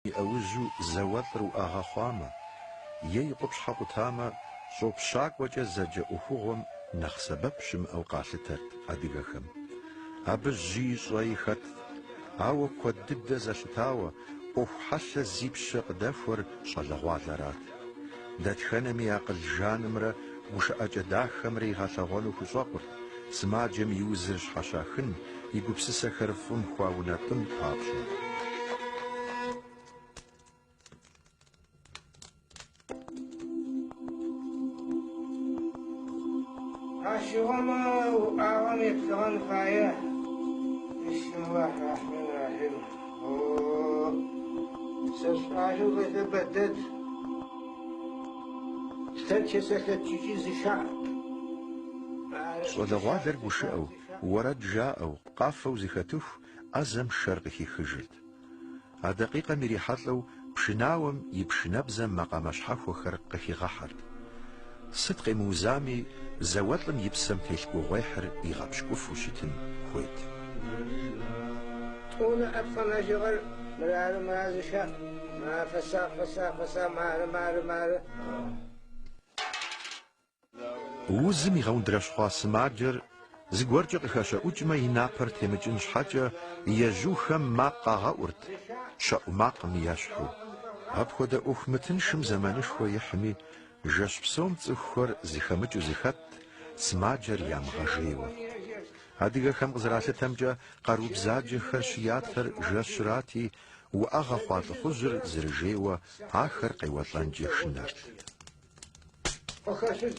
И ӏэужьу зауэлӏыр уӏэгъэ хъуамэ е и къупщхьэ къутамэ, щӏопщакӏуэкӏэ зэджэ ӏуэхугъуэм нэхъ сэбэп щымыӏэу къалъытэрт адыгэхэм. Абы жьыи щӏэи хэтт, ауэ куэд дыдэ зэлъытауэ, ӏуэху хьэлъэ зи пщэ къыдэхуэр щӏалэгъуалэрат. Дэтхэнэми акъыл жанымрэ гушыӏэкӏэ дахэмрэ игъэлъэгъуэну хущӏэкъурт, сымаджэм и узыр щхьэщахын, и гупсысэхэр фӏым хуаунэтӏын папщӏэ. Ащыгъум уӏагъэм еплъыгъэн фае. Бисмиллахь рахьман рахьим. О, сэ сшӏагъэу хэлъыр бэдэд. Лъэр тесэлъэкӏыкӏи зыщаӏ. Щӏалэгъуалэр гушыӏэу, уэрэд жаӏэу, къафэу зэхэтыху, ӏэзэм шэр къыхихыжырт. А дакъикъэм ирихьэлӏэу пшынауэм и пшынэбзэм макъамэ щхьэхуэхэр къыхигъэхьэрт. Сыт къемыузами, зауэлӏым и псэм телъ гугъуехьыр игъэпщкӏуфу щытын хуейт. Тӏу ныӏэп къэнэжьыгъэр мырары мырары зыщаӏ. Мары фэсакъ, фэсакъ, фэсакъ, мары, мары, мары. Узым игъэундрэщхъуа сымаджэр зыгуэркӏэ къыхэщэӏукӏмэ и напэр темыкӏын щхьэкӏэ, ежьухэм макъ къагъэӏурт, щэӏу макъым ещхьу. Апхуэдэ ӏуэху мытыншым зэманышхуэ ихьми, жэщ псом цӏыхухэр зыхэмыкӏыу зэхэтт, сымаджэр ямыгъэжейуэ. Адыгэхэм къызэралъытэмкӏэ, къару бзаджэхэр щыятэр жэщырати, уӏэгъэ хъуа лӏыхъужьыр зэрыжейуэ ахэр къеуэлӏэнкӏэ шынэрт. Къыхэщыт.